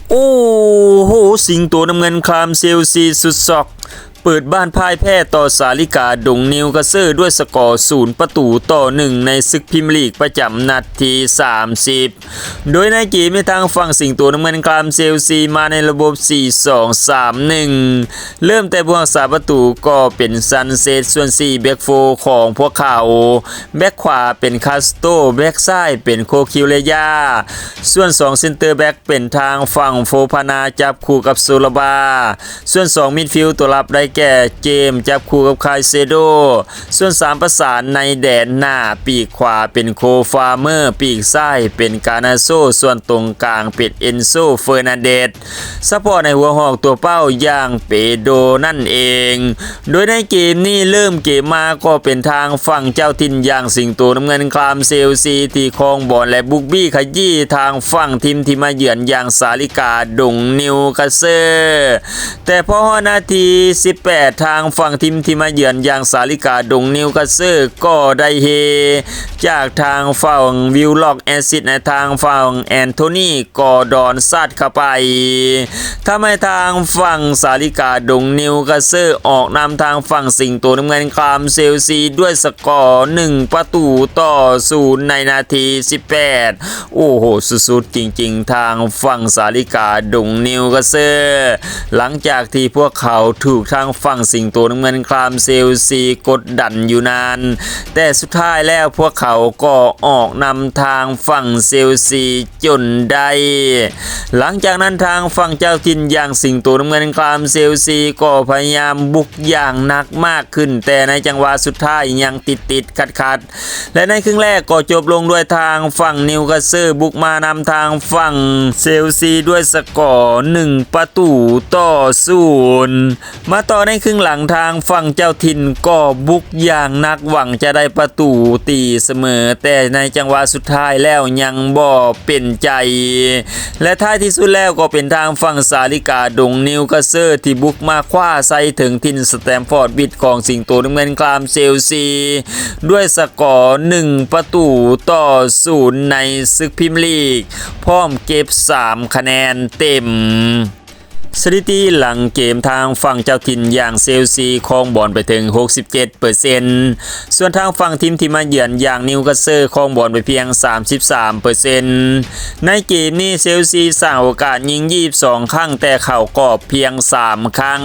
ໂອ້ໂຫ ສິງໂຕນ້ຳເງິນຄາມເຊລຊີສຸດຊັອກ ເປີດບ້ານພ່າຍແພ້ຕໍ່ສາລິກາດົງນິວຄາສເຊີດ້ວຍສະກໍສູນປະຕູຕໍ່ໜຶ່ງ ໃນສຶກພຣີມຍ໌ລີກປະຈຳນັດທີສາມສິບ ໂດຍໃນເກມນີ້ທາງຝັ່ງສິງໂຕນ້ຳເງິນຄາມເຊລຊີມາໃນລະບົບສີ່ສອງສາມໜຶ່ງ ເລີ່ມແຕ່ຜູ້ຮັກສາປະຕູກໍເປັນຊັນເຊັດ ສ່ວນສີ່ແບັກໂຟຂອງພວກເຂົາ ແບັກຂວາເປັນຄາສໂຕ ແບັກຊ້າຍເປັນໂຄຄິວເລຍາ ສ່ວນສອງເຊັນເຕີແບັກ ເປັນທາງຝັ່ງໂຟຟານາ ຈັບຄູ່ກັບໂຊລາບາ ສ່ວນສອງມິດຟິວຕົວລັບໄດ້ແກ່ເຈມ ຈັບຄູ່ກັບຄາຍເຊໂດ ສ່ວນສາມປະສານໃນແດນໜ້າ ປີກຂວາເປັນໂຄຟາເມີ ປີກຊ້າຍເປັນການາໂຊ ສ່ວນຕົງກາງເປັນເອັນໂຊ ເຟີນາເດດ ສະເພາະໃນຫົວຫອກຕົວເປົ້າຢ່າງເປໂດນັ້ນເອງ. ໂດຍໃນເກມນີ້ເລີ່ມເກມມາກໍເປັນທາງຝັ່ງເຈົ້າຖິ່ນຢ່າງສິງໂຕນ້ຳເງິນຄາມເຊລຊີທີ່ຄອງບອນ ແລະ ບຸກບີ້ຂະຢີ້ທາງຝັ່ງທີມທີ່ມາເຢືອນຢ່າງສາລິກາດົງນິວຄາສເຊີ ແຕ່ພໍຮອດນາທີສິບແປດ ທາງຝັ່ງທີມທີ່ມາເຢືອນຢ່າງສາລິກາດົງນິວຄາສເຊີກໍໄດ້ເຮຈາກທາງຝັ່ງວິວລັອກ ແອດຊິດໃຫ້ທາງຝັ່ງແອນໂທນີ ກໍດອນ ຊັດເຂົ້າໄປ ທຳໃຫ້ທາງຝັ່ງສາລິກາດົງນິວຄາສເຊີອອກນຳທາງຝັ່ງສິງໂຕນ້ຳເງິນຄາມເຊລຊີດ້ວຍສະກໍໜຶ່ງປະຕູຕໍ່ສູນໃນນາທີສິບແປດ. ໂອ້ໂຫ ສຸດໆ ຈິງໆ ທາງຝັ່ງສາລິກາດົງນິວຄາສເຊີ ຫຼັງຈາກທີ່ພວກເຂົາຖືກທາງຝັ່ງສິງໂຕນ້ຳເງິນຄາມເຊລຊີກົດດັນຢູ່ນານ ແຕ່ສຸດທ້າຍແລ້ວພວກເຂົາກໍອອກນຳທາງຝັ່ງເຊລຊີ ຈົນໄດ້. ຫຼັງຈາກນັ້ນທາງຝັ່ງເຈົ້າຖິ່ນຢ່າງສິງໂຕນ້ຳເງິນຄາມເຊລຊີກໍພະຍາຍາມບຸກຢ່າງໜັກມາກຂຶ້ນ ແຕ່ໃນຈັງຫວະສຸດທ້າຍຍັງຕິດໆຂັດໆ ແລະ ໃນເຄິ່ງແລກກໍຈົບລົງດ້ວຍທາງຝັ່ງນິວຄາສເຊີບຸກມານຳທາງຝັ່ງເຊລຊີດ້ວຍສະກໍໜຶ່ງປະຕູຕໍ່ສູນ. ມາຕໍ່ໃນເຄິ່ງຫຼັງ ທາງຝັ່ງເຈົ້າຖິ່ນກໍບຸກຢ່າງໜັກ ຫວັງຈະໄດ້ປະຕູຕີສະເໝີ ແຕ່ໃນຈັງຫວະສຸດທ້າຍແລ້ວຍັງບໍ່ເປັນໃຈ ແລະ ທ້າຍທີ່ສຸດແລ້ວກໍເປັນທາງຝັ່ງສາລິກາດົງນິວຄາສເຊີທີ່ບຸກມາຄວ້າໄຊເຖິງຖິ່ນສະແຕມຟອດບຣິດຂອງສິງໂຕນ້ຳເງິນຄາມເຊລຊີ ດ້ວຍສະກໍໜຶ່ງປະຕູຕໍ່ສູນໃນສຶກພຣີມຍ໌ລີກ ພ້ອມເກັບສາມຄະແນນເຕັມ. ສະຖິຕິຫຼັງເກມທາງຝັ່ງເຈົ້າຖິ່ນຢ່າງເຊລຊີຄອງບອນໄປເຖິງຫົກສິບເຈັດເປີເຊັນ ສ່ວນທາງຝັ່ງທີມທີ່ມາເຢືອນຢ່າງນິວຄາສເຊີຄອງບອນໄປພຽງສາມສິບສາມເປີເຊັນ. ໃນເກມນີ້ເຊລຊີສ້າງໂອກາດຍິງຊາວສອງຄັ້ງ ແຕ່ເຂົ້າກອບພຽງສາມຄັ້ງ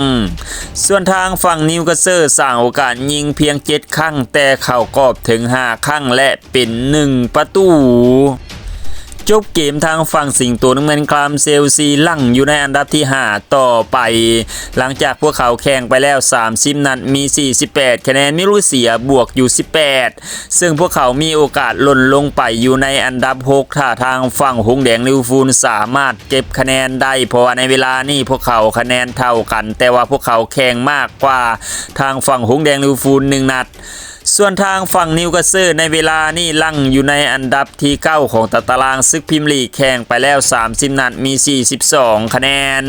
ສ່ວນທາງຝັ່ງນິວຄາສເຊີສ້າງໂອກາດຍິງພຽງເຈັດຄັ້ງ ແຕ່ເຂົ້າກອບເຖິງຫ້າຄັ້ງ ແລະ ເປັນໜຶ່ງປະຕູ. ຈົບເກມທາງຝັ່ງສິງໂຕນ້ຳເງິນຄາມເຊລຊີຫຼັງຢູ່ໃນອັນດັບທີຫ້າຕໍ່ໄປ ຫຼັງຈາກພວກເຂົາແຂ່ງໄປແລ້ວສາມສິບນັດ ມີສີ່ສິບແປດຄະແນນ ມີລູກເສຍບວກຢູ່ສິບແປດ ເຊິ່ງພວກເຂົາມີໂອກາດຫຼົ່ນລົງໄປຢູ່ໃນອັນດັບຫົກ ຖ້າທາງຝັ່ງຫົງແດງລິເວີພູນສາມາດເກັບຄະແນນໄດ້ ເພາະວ່າໃນເວລານີ້ພວກເຂົາຄະແນນເທົ່າກັນ ແຕ່ວ່າພວກເຂົາແຂ່ງມາກກວ່າທາງຝັ່ງຫົງແດງລິເວີພູນໜຶ່ງນັດ. ສ່ວນທາງຝັ່ງນິວຄາສເຊີໃນເວລານີ້ຫຼັງຢູ່ໃນອັນດັບທີເກົ້າຂອງຕາຕະລາງສຶກພຣີມຍ໌ລີກ ແຂ່ງໄປແລ້ວສາມສິບນັດ ມີສີ່ສິບສອງຄະແນນ.